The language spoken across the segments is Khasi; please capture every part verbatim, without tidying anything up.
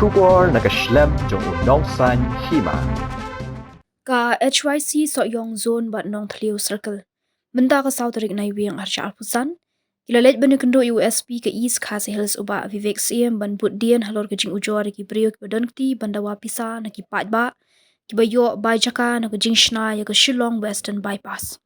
Khubor na ka shlem jong u Nongsaiñ Hima. Ka H Y C Sohiong Zone bad Nongthliew Circle. Mynta ka saw tarik Naiwieng arhajar arphew san, ki la leit ban ïakynduh ïa u S P ka East Khasi Hills u Bah Vivek Syiem ban bud dien halor ka jingujor ïa ki briew kiba don kti ban dawa pisa na ki paidbah kiba ïoh bai jaka na ka jingshna ïa ka Shillong Western Bypass.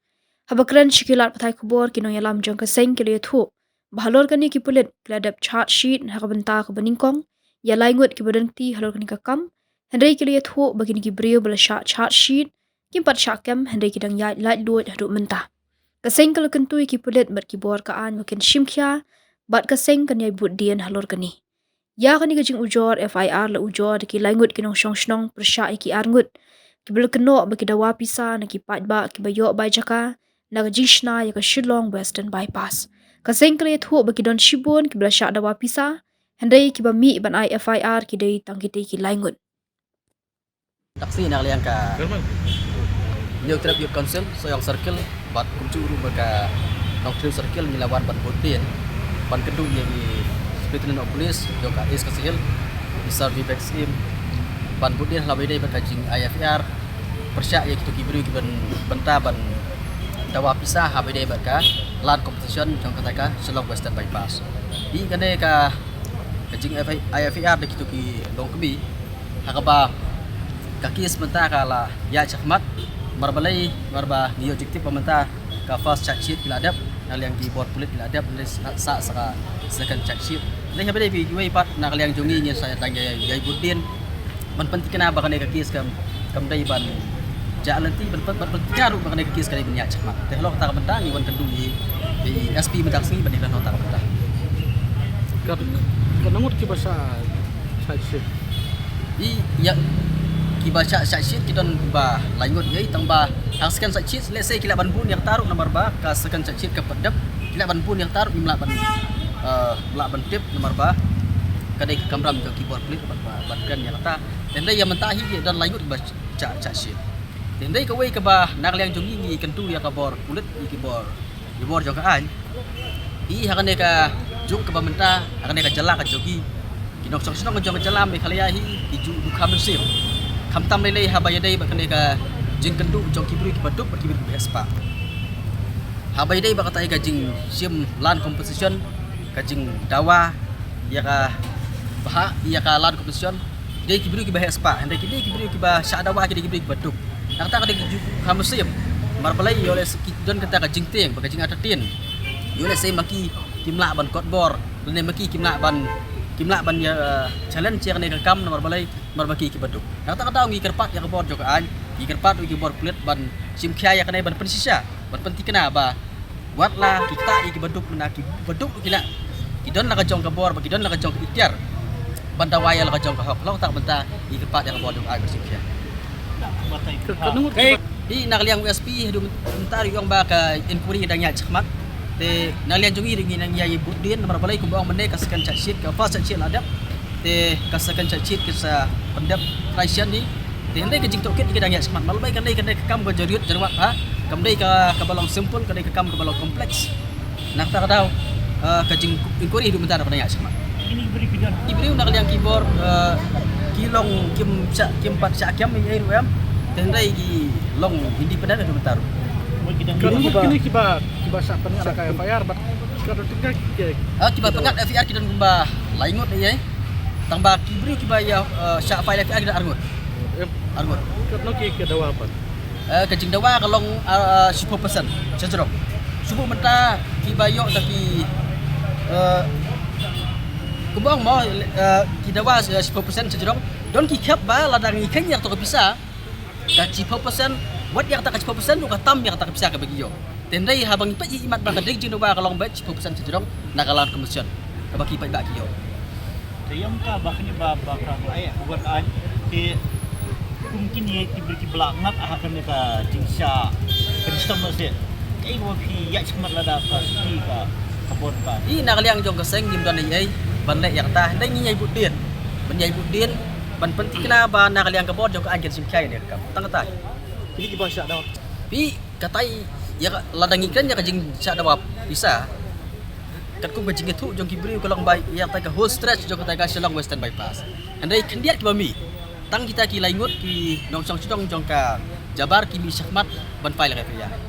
Haba kren sha ki lad pathai khubor, ki nongïalam jong ka seng ki la ïathuh ba halor kane ki pulit ki la dep charge sheet ha ka bynta kaba nyngkong ïa lai ngut kiba don kti halor kane ka kam. Hynrei ki la ïathuh ba kine ki briew ba la shah charge sheet kim pat shah kem, hynrei ki dang ïaid laitluid haduh mynta. Ka seng ka la kyntu ïa ki pulit bad ki bor ka aiñ ba kin shim khia, bad ka seng kan ïai bud dien halor kane. Ïa kane ka jingujor F I R la ujor da ki lai ngut ki nongshong shnong pyrshah ïa ki ar ngut kiba la kynnoh ba ki dawa pisa na ki paidbah kiba ïoh bai jaka na ka jingshna ïa ka Shillong Western Bypass. Ka seng ka la ïathuh ba ki don shibun kiba la shah dawa pisa, hynrei kiba mih ban ai F I R ki dei tang kitei ki lai ngut. Taksi na ka liang ka New Trep Youth Council Sohiong Circle bad kumjuh ruh bad ka Nongthliew Circle ngi la wan ban bud dien ban kynduh ïa i Superintendent of Police jong ka East Khasi Hills, i Sir Vivek Syiem, ban bud dien ha kaba ïadei bad ka jing-ai F I R pyrshah ïa kito ki briew kiba bynta ban dawa pisa ha kaba ïadei bad ka land compensation jong kata ka Shillong Western Bypass. Ïa kane ka, ka jing-ai F I R da kito ki longkmie, ha kaba ka case mynta ka la ïaid shakhmat. Namar balei? Namar ba ngi ïoh jingtip ba mynta ka first charge sheet ki la dep, na ka liang ki bor pulit ki la dep, hynrei sa, sa, sa ka second charge sheet. Hynrei ha kaba ïadei bad kiwei pat na ka liang jong ngi, ngin sa ïa tang ïa, ïa bud dien ban pynthikna ba kane ka case kam, kam dei ban jah lynti, ban, ban, ban pynthikna ruh ba kane ka case ka dei ban ïaid shakhmat. Te halor kata ka bynta ngi wan kynduh ïa i S P mynta ka sngi ban ïakren halor kata ka bynta. Kat, katno ngut kiba shah charge sheet? Ïa, kiba shah charge sheet ki don kumba lai ngut ïa, tang ba ha ka second charge sheet, let's say, ki lah ban bun ïa kata ruh namar ba ka second charge sheet ka pat dep, ki lah ban bun ïa kata ruh, ngim lah ban, eh, lah ban tip namar ba ka dei ka kamram jong ki bor pulit ban, ban, ban kren ïa kata. Te hynrei ïa mynta hi ki don lai ngut kiba shah charge sheet. Te hynrei kawei kaba na ka liang jong ngi ngi kyntu ïa ka bor pulit, ïa ki bor, ïa bor jong ka aiñ. Ïa ha kane ka juk kaba mynta, ha kane ka jylla ka jong ngi, ki nongshong shnong jong ka jylla Meghalaya hi ki ju dukha mynsiem. Khamtam lei lei haba ïadei bad kane ka jingkynduh jong ki briew kiba duk bad ki briew kiba heh spah. Haba ïadei bad kata ka jingshim land compensation, ka jingdawa ïa ka bhah, ïa ka land compensation, ki dei ki briew kiba heh spah, hynrei ki dei ki briew kiba shah dawa, ki dei ki briew kiba duk. Nangta ka dei ki ju dukha mynsiem. Namar balei? Ïoh lehse ki don kata ka jingtieng bad ka jingartatien. Ïoh lehse ma ki kim lah ban kot bor, lane ma ki kim lah ban, kim lah ban ïa, eh, challenge ïa kane ka kam, namar balei? Namar ba ki kiba duk. Nangta ka daw ngi kyrpad ïa ka bor jong ka aiñ, ngi kyrpad ïa ki bor pulit ban shim khia ïa kane, ban pynshisha, ban pynthikna ba wat la ki ktah ïa kiba duk, mynta kiba duk ki la, ki don la ka jong ka bor bad ki don la ka jong ka iktiar ban dawa ïa la ka jong ka hok. Halor kata ka bynta ngi kyrpad ïa ka bor jong ka aiñ ban shim khia. Ka, ka ngut kiba Ïa na ka liang u S P haduh mynta ruh i ong ba ka inquiry ka dang ïaid shakhmat. Te na ka liang jong ngi ruh ngi nang ïa bud dien, namar balei? Kumba ong mynne, ka second charge sheet, ka first charge sheet la dep. Te ka second charge sheet ka sa pyndep trai shen hi. Te hynrei ka jingtohkit ka dang ïaid shakhmat. Namar balei? Ka dei, ka dei ka kam ba jariut jarwat ha. Kam dei ka, kaba long simple, ka dei ka kam kaba long complex. Na kata ka daw, eh, ka jing inquiry haduh mynta ka dang ïaid shakhmat. Ki briew na ka liang ki bor, eh, ki long kim shah, kim pat shah kem ei ei ruh em. Te hynrei ki long independent haduh mynta ruh. Katno ngut kine kiba, kiba shah pynïaid ka F I R bad katno tyngka ki, ki, ah, kiba pynïaid F I R ki don kumba lai ngut ei ei. Tang ba ki briew kiba ïa, eh, shah file F I R ki don ar ngut. Em. Ar ngut. Katno ki, ki dawa pat? Eh, ka jingdawa ka long, ah, shiphew percent shajrong. Shu mynta kiba ïoh da ki, eh, kumba ong mo, eh, ki dawa, eh, shiphew percent shajrong. Don ki khep ba lada ngi kheiñ ïa kato ka pisa, ka shiphew percent, wat ïa kata ka shiphew percent ruh ka tam ïa kata ka pisa kaba ki ïoh. Te hynrei haba ngi peit ïa i mat ba ka dei ka jingdawa ka long beit shiphew percent shajrong na ka land commission kaba ki paidbah ki ïoh. Te ïa mynta ba kane ba, ba ka, ba eh, ka bor ka aiñ, te kum kine ki briew kiba la ngat ha kane ka jingshah, ka jingshitom lehse, kaei kaba phi ïaid shakhmat lada ka shuki ka, ka bor ka aiñ? Ïa na ka liang jong ka seng ngim don ei ei ban leh ïa kata, hynrei ngi ïai bud dien, ban ïai bud dien ban pynthikna ba na ka liang ka bor jong ka aiñ kin shim khia ïa kane ka kam. Tang kata. Kine kiba shah dawa. Ïa katai, ïa ka, lada ngi kren ïa ka jingshah dawa pisa, katkum ka jingïathuh jong ki briew ka long ba ïa katai ka whole stretch jong katai ka Shillong Western Bypass. Hynrei khyndiat kiba mih, tang kita ki lai ngut ki nongshong shnong jong ka Jabar ki mih shakhmat ban file ka F I R.